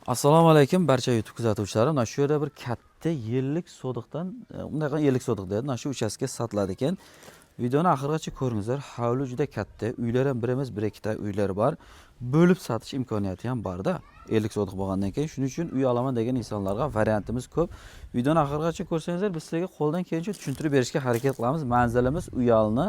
Assalomu alaykum barcha YouTube kuzatuvchilari. Mana shu yerda bir katta 50 sodiqdan, unday qilib 50 sodiq dedi. Mana shu uchastka sotiladi ekan. Videoni oxirigacha ko'ringizlar. Hovli juda katta, uylar ham bir emas, bir ikkita uylar bor. Bo'lib sotish imkoniyati ham borda. 50 sodiq bo'lgandan keyin shuning uchun uy olaman degan insonlarga variantimiz ko'p. Videoni oxirigacha ko'rsangizlar, biz sizlarga qo'ldan kelgancha tushuntirib berishga harakat qilamiz. Manzilimiz Uyalni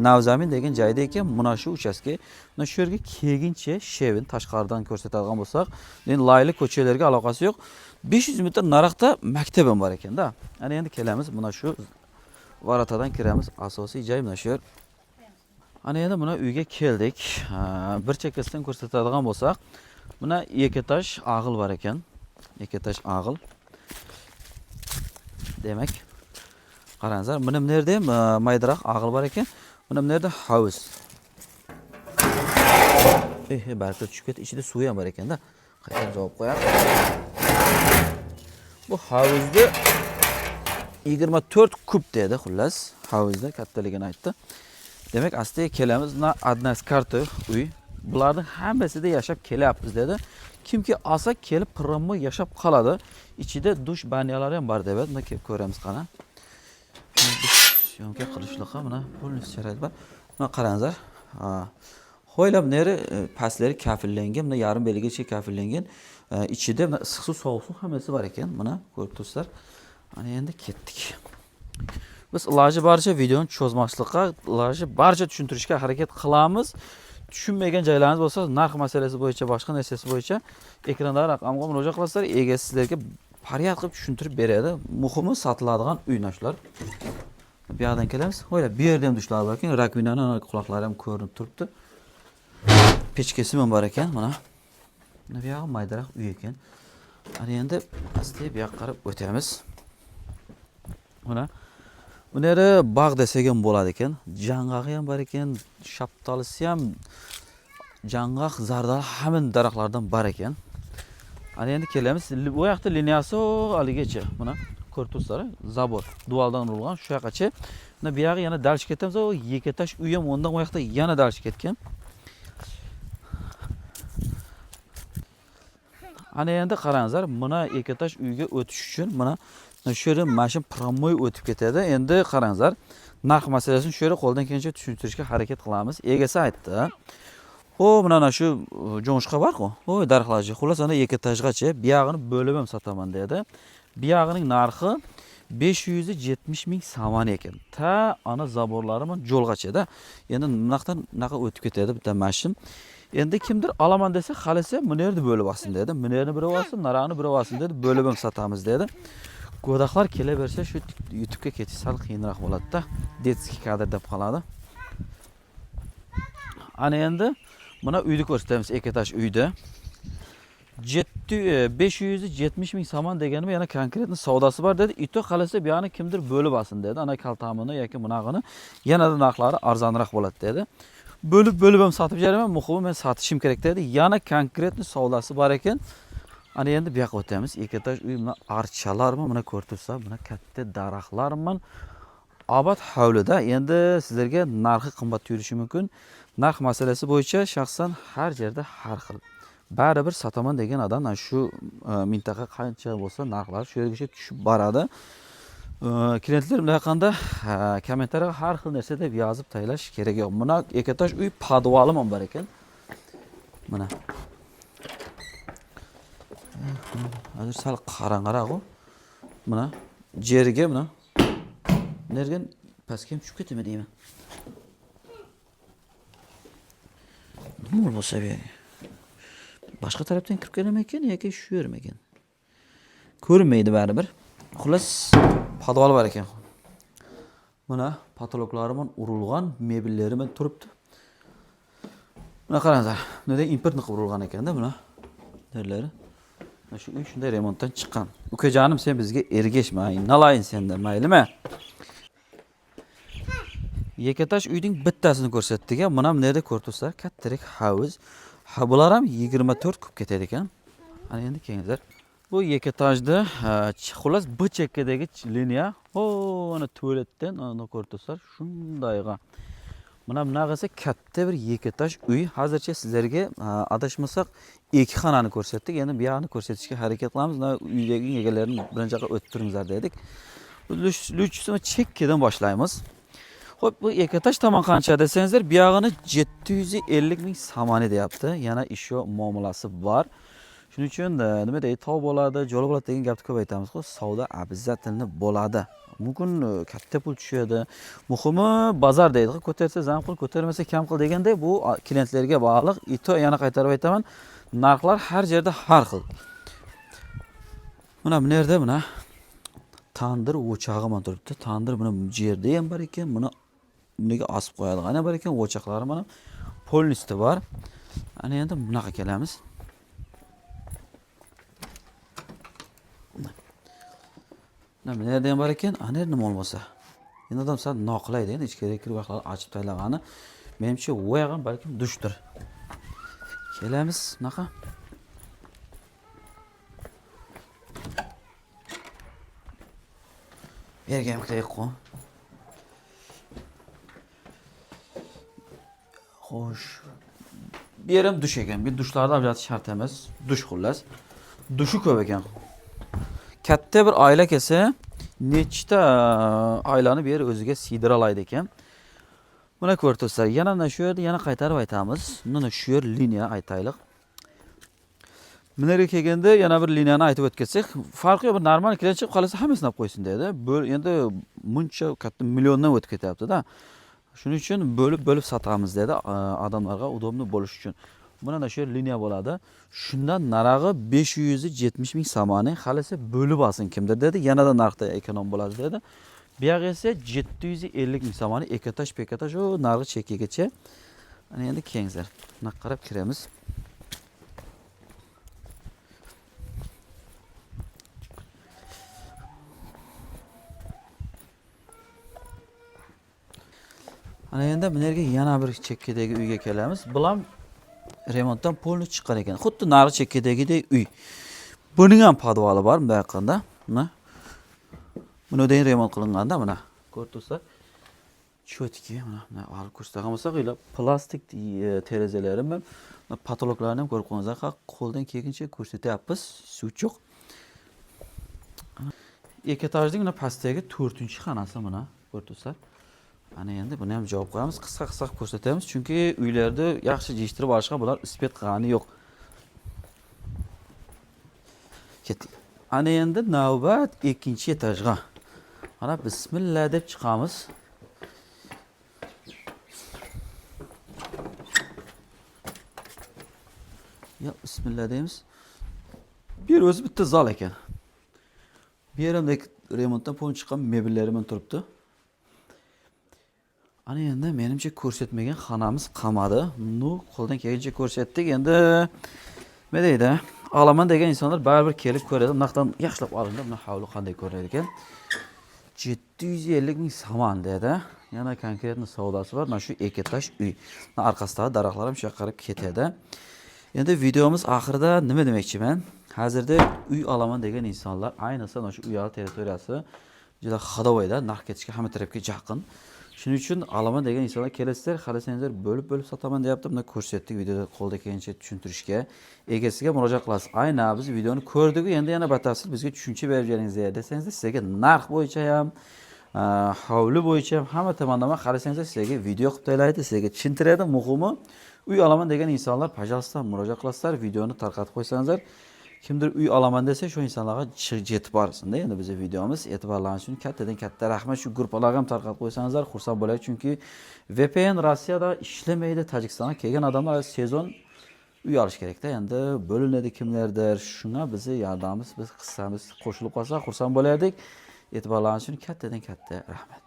Navzamin degan joyda ekan. Mana shu uchastka. Mana shu yerga kelguncha Shevin tashqaridan ko'rsatadigan bo'lsak, endi layli ko'chalarga aloqasi yo'q. 500 metr nariqda maktab ham bor ekanda. Ana endi kelamiz mana shu ворота dan kiramiz. Asosiy joy mana shu yer. Ana endi buni uyga keldik. Ha, bir chekkasidan ko'rsatadigan bo'lsak, buni ikki etaj og'il bor ekan. Ikki etaj og'il. Demak, qarangizlar, buni bu yerda ham maydaroq og'il bor ekan. Buni bu yerda hovuz. Barka tushib ketdi. Ichida suvi ham bor ekanda. Qaytadan javob qo'yamiz. Bu hovuzni 24 kub dedi xullas. Hovuzni kattaligini aytdi. Demak, astiga kelamiz. Mana одна карта uy. Bularning hammasida yashab kelyapmiz dedi. Kimki olsa kelib прямо yashab qoladi. Ichida dush баня lari ham bor deb. Buni kelib ko'ramiz qana. Съёмка qilishliqqa mana полностью sharoit bor. Mana qarangizlar. Ha. Hoylab neri pastlari kafillangan, mana yarim beligacha kafillangan. Ichida mana issiq suv, sovuq suv hammasi bor ekan. Mana ko'rib turibsizlar. Ana endi ketdik. Biz iloji boricha videoni cho'zmaslikqa, iloji boricha tushuntirishga harakat qilamiz. Tushunmagan joylaringiz bo'lsa, narx masalasi bo'yicha, boshqa narsasi bo'yicha ekrandagi raqamga murojaat qilasizlar, egasi sizlarga порядок qilib tushuntirib beradi. Muhimi sotiladigan uy shular. Bu yoqdan kelamiz. O'yla, bu yerda ham dushlar bor ekan, раковина ni quloqlari ham ko'rinib turibdi. Pechkasi ham bor ekan, mana. Mana bu yog'i maydaroq uy ekan. Ana endi asta bu yoqqa qarab o'tamiz. Mana bu yeri bog' desak ham bo'ladi ekan. Jang'og'i ham bor ekan, shaftolisi ham, jang'oq, zardali hamma daraxtlardan bor ekan. Ana endi kelamiz. Bu yoqda liniyasi haligacha. Mana ko'rib turibsizlar, забор duvaldan urilgan shu yoqqacha. Mana bu yog'i yana дальше ketamiz. O ikki etaj uy ham undan u yoqda yana дальше ketgan. Ana endi qarangizlar, mana ikki etaj uyga o'tish uchun mana shu yerda mana shu прямой o'tib ketadi. Endi qarangizlar, narx masalasini shu yerda qo'ldan kelgancha tushuntirishga harakat qilamiz. Egasi aytdi. O, mana shu jo'nishqa bor-ku. Voy, daraxtlarcha. Xullas, ana ikki etajgacha bu yog'ini bo'lib ham sotaman dedi. Bu yog'ining narxi 570 ming somon ekan. Ta ana забор lari bilan yo'lg'achada. Endi bunaqdan bunaqa o'tib ketadi bitta mashina. Endi kimdir olaman desa, xalasa buni yerni bo'lib olsin dedi. Buni yerni birov olsin, narag'ini birov olsin dedi. Bo'lib ham sotamiz dedi. Go'daqlar kelaversa shu YouTube'ga ketish sal qiyinroq bo'ladi-da. Детский kadr deb qoladi. Ana endi buni uyni ko'rsatamiz, ikki etaj uyda. 570 ming somon deganim yana конкретный savdosi bor dedi. И то xalasa bu yoqni kimdir bo'lib olsin dedi. Ana kaltamini yoki bunag'ini yanada narxlari arzonroq bo'ladi dedi. Bo'lib bo'lib ham sotib beraman, muhimi men sotishim kerak dedi. Yana конкретный savdosi bor ekan. Ana endi bu yoqqa o'tamiz. Ikki etaj uy, mana archalarmi, mana ko'rib turibsizlar, mana katta daraxtlarmi. Obod hovlida. Endi sizlarga narxi qimmat tuyulishi mumkin. Narx masalasi bo'yicha shaxsan har yerda har xil. Baribir sotaman degan odam mana shu mintaqa qancha bo'lsa narxlar shu yergacha tushib boradi. Klientlar bunday qilganda kommentariyaga har xil narsa deb yozib taylash kerak yo'q. Buni ikki etaj uy podvali ham bor ekan. Mana. Hozir sal qorong'iroq u. Mana yerga mana nergan pastga ham tushib ketdimi deyman. Nima bo'lsa bu yerga? Boshqa tarafdan kirib kelarmikan yoki shu yermikan? Ko'rinmaydi baribir. Xullas, podval bor ekan. Mana потолок lari bilan urilgan, mebellari bilan turibdi. Mana qarangizlar, bunday importni qilib urilgan ekanda buni. Yerlari. Mana shu uy shunday remontdan chiqqan. Ukajonim, sen bizga ergashma, aynalayın senda, maylimi? Ikki etaj uyning bittasini ko'rsatdik. Mana bu yerda ko'rib turibsizlar, kattarak hovuz. Ha, bular ham 24 kub ketadi ekan. Ana endi kelingizlar. Bu ikki etajda, xullas bu chekkadagi liniya, o, ana tualetdan ana ko'rib turibsizlar, shundayga. Mana bunaqasi katta bir 2 etaj uy. Hozircha sizlarga adashmasak 2 xonani ko'rsatdik. Endi bu yoqni ko'rsatishga harakat qilamiz. Mana uydagi egalarini birinchi yoqqa o'tib turinglar dedik. Lüchsini chekkadan boshlaymiz. Xo'p, bu 2 etaj tomon qancha desangizlar, bu yog'ini 750 ming somoni deyapti. Yana isho muomalasi bor. Shuning uchun nima deydi, tog' bo'ladi, jo'l bo'ladi degan gapni ko'p aytamiz-ku. Savdo обязательно bo'ladi. Mumkin katta pul tushadi. Muhimi bozor deydi. Ko'tarsa zam qil, ko'tarmasa kam qil deganda bu klientlarga bog'liq. Ito yana qaytarib aytaman, narxlar har yerda har xil. Mana bu yerda mana tandir o'chog'i mana turibdi. Tandir buni bu yerda ham bor ekan, buni buniga osib qo'yadigan ham bor ekan, o'choqlari mana polnisti bor. Ana endi bunaqa kelamiz. Mana bu yerda ham bor ekan, ana yerda nima bo'lmasa. Endi odam sal noqulaydi, endi ichkariga kirib vaqtlar ochib tashlagani. Menimcha u yoq ham balkim dushdir. Kelamiz bunaqa. Bu yerga ham kiraylik qo'y. Xo'sh. Bu yer ham dush ekan. Bu dushlarni ajratish shart emas. Dush xullas. Dushi ko'p ekan. Katta bir oila kelsa, nechta oilani bu yer o'ziga siydira oladi ekan. Buni ko'rib turibsizlar. Yana mana shu yerda yana qaytarib aytamiz. Mana shu yer liniya aytaylik. Buni yerga kelganda yana bir liniyani aytib o'tkazsak, farqi yo'q, bir normal klient chiqib qolsa hammasini olib qo'ysin dedi. Endi muncha katta milliondan o'tib ketyapti-da. Shuning uchun bo'lib-bo'lib sotamiz dedi, odamlarga udobno bo'lish uchun. Buni mana shu yer liniya bo'ladi. Shundan narog'i 570 ming somoni xalisi bo'lib olsin kimdir dedi. Yanada narxda ekonom bo'ladi dedi. Bu yoq esa 750 ming somoni, ikki etaj, pek etaj, u narxi chekkigacha. Ana endi kengizlar. Buna qarab kiramiz. Ana endi bu yerga yana bir chekkadagi uyga kelamiz. Bulam remontdan polni chiqqan ekan. Xuddi nari chekkadagidek uy. Buning ham podvali bor bunday yoqqanda. Mana. Buni deyin remont qilinganda mana ko'rib tursa, cho'tki mana bunday olib ko'rsatgan bo'lsak, uylar plastik derazalari bilan mana patologlarni ham ko'rib qo'yingizlar. Ha, qo'ldan kelguncha ko'rsatyapmiz. Suv yo'q. Ikki etajning mana pastdagi 4-xonasi mana ko'rib tursa. Ana endi buni ham javob qo'yamiz, qisqa-qisqa ko'rsatamiz, chunki uylarni yaxshi yig'ishtirib olishga bular ispet qilgani yo'q. Ketdik. Ana endi navbat 2-chi etajga. Mana bismillah deb chiqamiz. Ya bismillah deymiz. Bu yer o'zi bitta zal ekan. Bu yer ham remontdan pon chiqqan mebellari bilan turibdi. Ana endi menimcha ko'rsatmagan xonamiz qolmadi. Nu qo'ldan kelgancha ko'rsatdik. Endi nima deydi? Olaman degan insonlar baribir kelib ko'radi. Bunaqdan yaxshilab olinglar. Buni hovli qanday ko'rinadi ekan? 750 ming somon dedi. Yana konkretni savdosi bor. Mana shu 2 etaj uy. Mana orqasidagi daraxtlar ham shu yoqqa qarab ketadi. Endi videomiz oxirida nima demoqchiman? Hozirda uy olaman degan insonlar, ayniqsa mana shu uy territoriyasi juda xadovoyda, narx ketishga hamma tarafga yaqin. Shuning uchun olaman degan insonlar kelasizlar, xohlasangizlar bo'lib-bo'lib sotaman deyapti. Buni ko'rsatdik videoda qo'lda kelgancha tushuntirishga. Egasiga murojaat qilasiz. Aynan biz videoni ko'rdik, endi yana batafsil bizga tushuncha berib beringiz desangizlar, sizga narx bo'yicha ham, hovli bo'yicha ham hamma tomonlama qarasangizlar sizga video qilib tayyorlaydi, sizga tushuntiradi. Muhimi uy olaman degan insonlar пожалуйста murojaat qilasizlar, videoni tarqatib qo'ysangizlar. Kimdir uy olaman desa shu insonlarga yetib borsin-da. Endi bizning videomiz e'tiborlaringiz uchun kattadan katta rahmat. Shu gruppalarga ham tarqatib qo'ysangizlar xursand bo'laylik, chunki VPN Rossiyada ishlamaydi, Tojikistonga kelgan odamlar sezon uy olish kerakda. Endi bo'linadi kimlardir. Shunga bizni yordamimiz, biz qissamiz qo'shilib qolsa xursand bo'lardik. E'tiborlaringiz uchun kattadan katta rahmat.